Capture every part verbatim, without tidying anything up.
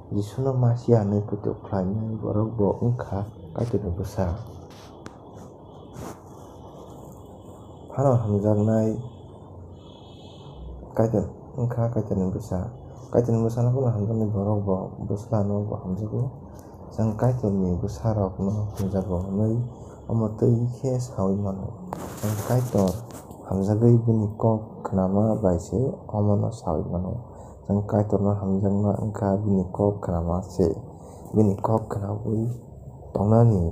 Jisuno Masia hwnwi poito khlainai borok bo wng kha Kaitorni bwsa. Phano hamjaknai Kaitor wng kha Kaitorni bwsa. Kaitorni bwsano phano hamjaknai borok bo bwslano bo hamjago. Chwng Kaitorni bwsarokno hamjago hwnwi omo twi khe saui mano. Chwng Kaitor hamjagwi bini kok khnama bai se omono saui mano. Chwng Kaitorno hamjakma wng kha bini kok khnama se. Bini kok khnaui tongnani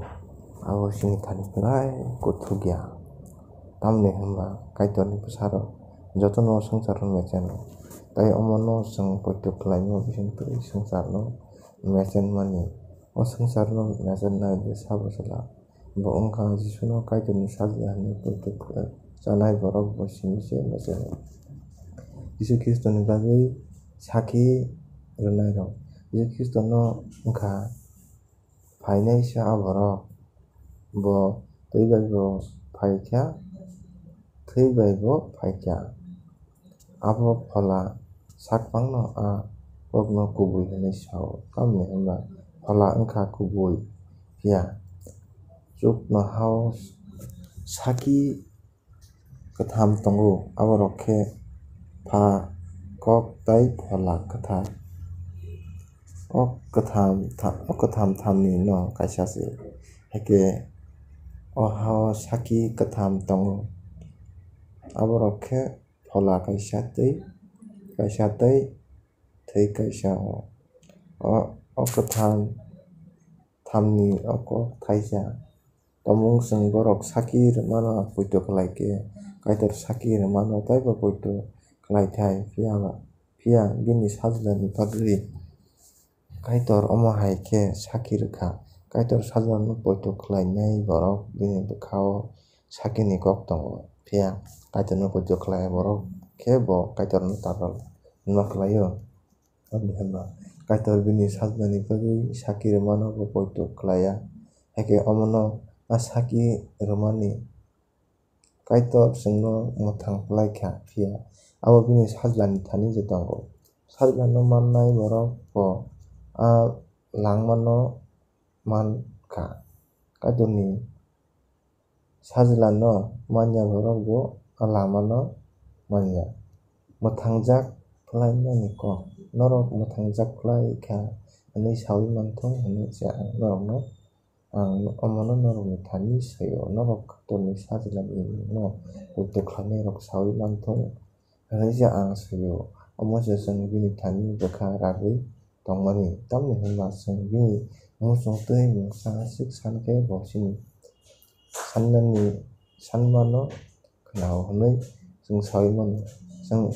abo chini thani belai kuthuk ya. Tamni hwnba Kaitorni bwsarok jotono swngcharo mecheno, tei omono chwng poito khlaima bisingtwi swngcharno mechenmani. O swngcharno mechennai bwsa bwsla bo wng kha Jisuno Kaitorni sajla hwnwi poito khlai chanai borok bo simi se mecheno. Jisu Khristoni bagwi sakhi rwnairok. Jisu Khristono wng kha phainaisa a borok. Bo twi bai bo phai kha, thwi bai bo phai kha. Abo Phola sak pangno a kokno kubui hwnwi sao, tamni hwnba Phola wng kha kubui, phiya chuknohao sakhi kwtham tongo, aborok khe Pha, Kok tei Phola Kwthar. O kwtham tha-, o kwtham thamni no kaisa se. Hakhe o ha-o sakhi kwtham tongo, aborok khe Phola kaisa tei, kaisa tei thwi kaisa o. O, o kwtham thamni o kok thaisa. Tamo wng chwng borok sakhi rwmano poito khlai khe, Kaitor sakhi rwmano teibo poito khlai thai, phiya ba, phiya bini sajlani bagwi Kaitor omo hai khe sakhi rwkha. Kaitor sajlano poito khlainai borok bini bwkhao sakhini kok tongo, phiya Kaitorno poito khlai borok khe bo Kaitorno tabral hwnma khlaio. Tamni hwnba Kaitor bini sajlani bagwi sakhi rwmano bo poito khlai ya, hakhe omono a sakhi rwmani Kaitor chwngno mwthang khlai kha, phiya abo bini sajlani thani se tongo. Sajlano mannai borok bo a langmano man kha. Kaitorni sajlano man ya borok bo a lamano man ya. Mwthangjak khlainani kok. Norok mwthangjak khlai kha hwnwi saui man thung hwnwi se ang norokno, ang omono norokni thani sai-o. Norok Kaitorni sajlano poito khlainairok saui man thung hwnwi se ang sai-o. Omo se chwng bini thani bwkha ragwi tongmani, tamni hwnba chwng bini muchung twi mungsa aswk san khe bo chini sannani sanmano khna-o hwnwi chwng saui mano. Chwng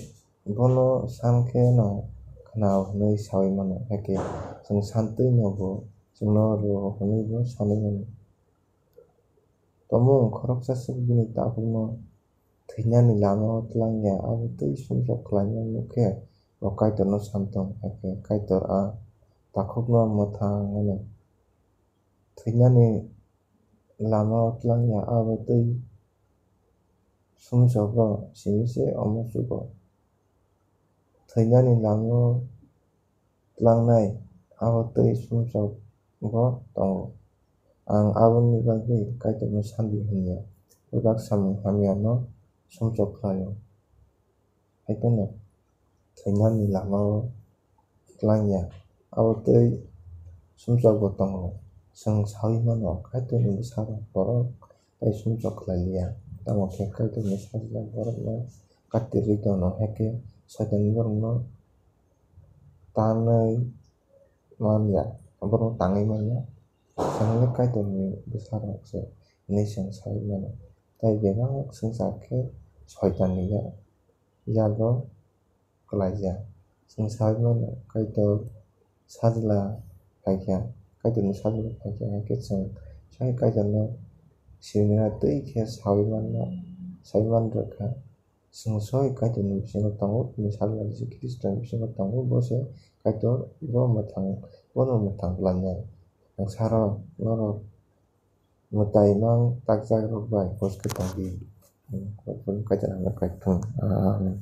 bono san khe no khna-o hwnwi saui mano, hakhe chwng santwino bo chwngno rw-o hwnwi bo sanwi mano. Tamo wng khoroksa swk bini takhukno thwinani lama-o tlang ya, abo twi sumsok khlaima nuk khe bo Kaitorno san tong, hakhe Kaitor a takhukno mwthang mano. Thwinani lama-o tlang ya, abo twi sumsogo simi se omo chugo. Thwinani lama-o tlangnai, abo twi sumsogo tongo. Ang aboni bagwi Kaitorno sandi hwn ya, bebak samung hamyano sumsok khlai-o. Hai phano thwinani lama-o tlang ya, abo twi sumsokbo tongo. Chwng saui mano, Kaitorni bwsarok borok tei sumsok khlai liya. Tamo khe Kaitorni sajla borokno katirwi tono, hakhe Soitan borokno tangwi man ya, borokno tangwi man ya. Chwng le Kaitorni bwsarok se hwnwi chwng saui mano. Tei bebak swngchar khe Soitanni ya-, yago kwlaijak. Chwng saui mano, Kaitor sajla phaikha, Kaitorni sajla phaikha, hakhe chwng sai Kaitorno sinina twi khe saui manna, saui man rwkha. Chwng soi Kaitorni bisingo tongo, bini sajla Jisu Khristoni bisingo tongo, bo se Kaitor, bo mwthang, bono mwthang khlainai. Ang saro norok mwtai mang takjak rok bai bwskhe tongdi. Kaitor hamya kaitor. Amen.